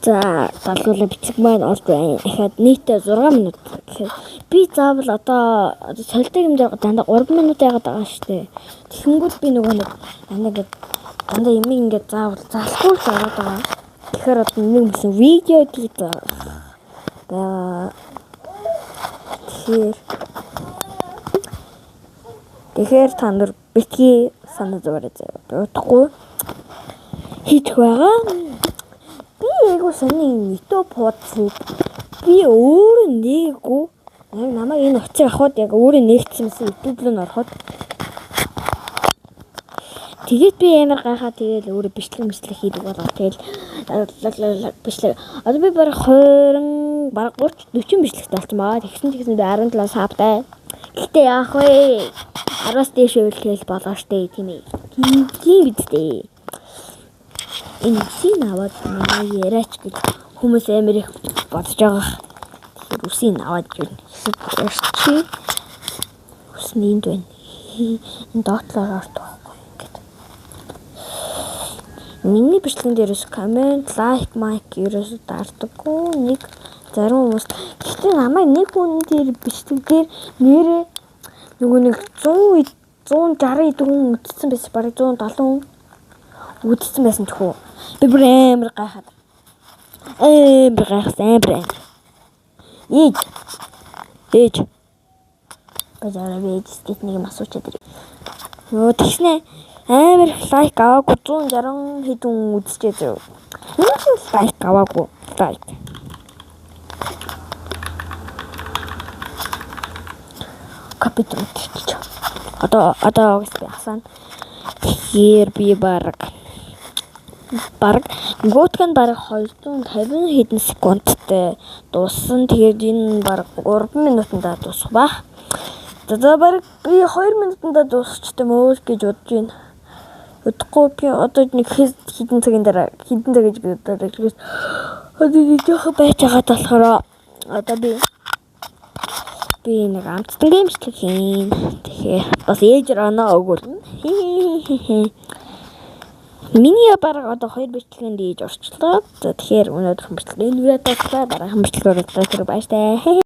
За, залгуулаа бичлэг маань орж байна. Дахиад нийтдээ 6 минут. Тэгэхээр би заавал одоо солидог юм дээр дандаа 3 минут яагаад байгаа шүү дээ. Тэгэнгүүт би нөгөө нэг дандаа ингээд дандаа юм ингээд заавал залахгүй л ороод байгаа. Тэгэхээр одоо нэг юмсан видео хийж байгаа. Тэгэхээр та нар битгий санаа зовоорой заяа. Удахгүй хийх байгаа. Би айгу сони YouTube хуудсыг би өөрөө нээгээгүй. Намайг энэ утсыг авахад яг өөрөө нээгдсэн байсан YouTube руу н ороход. Тэгээд би амар гайхаа тэгээд өөрөө бичлэг мэтлэг хийдэг болоо. Тэгээд бичлэг. Одоо би бараг 20 бараг 30 40 бичлэгтэй болсон байгаа. Тэгсэн тэгсэн би 17 sub тай. Гэтэ яах вэ? 10-аас дээш байвал тэгэл болоо штэ тийм ээ. Тийм биз дээ. Энэ үсийг аваад манай яриач гэж хүмүүс амар их бодож байгаа. Тэгэхээр үсийг аваад ирнэ. Хэсэг ярьчих. Үс нь энд байна. Энэ доотлоор ордог байхгүй ингээд. Миний бичлэгэн дээрээс comment, like, майк ерөөсөө дардаггүй. Нэг зарим хүмүүс. Гэхдээ намайг нэг хүн дээр бичлэг дээр нэрээ нөгөө нэг 100 160 хэдэн хүн үзсэн байсан. Бараг 170 хүн үзсэн байсан ч хүү. Би бүр амар гайхаад. Амар гайхсан, амар амар. Ээж. Ээж. Базараа би ээжээс нэг юм асуучаад ирээ. Йоо тэгснэ амар их like аваагүй 160 хэдэн хүн үзчихээ зөө. Нэг like аваагүй. Like. Компьютер үзчихэж. Одоо би асаана. Тэгэхээр би бараг нөгөөх нь бараг 250 хэдэн секундтай дууссан. Тэгээд энэ бараг 3 минутанда дуусах ба. За бараг би 2 минутанда дуусчихсан мөө гэж бодож байна. Удахгүй би одоо нэг хэдэн цагийн дараа хэдэн цаг гэж бодож байна. Одоо нэг жоохон байж байгаад болохоор одоо би нэг амттан геймчлэг хийн. Тэгэхээр бас ээжэр оноо өгүүлнэ. Миний бараг одоо 2 бичлэгэнд ээж орчлоо. За тэгэхээр өнөөдрийн бичлэг энэ үрээ дуслаа. Дараагийн бичлэгээр уулзлаа. Тэр баяртай.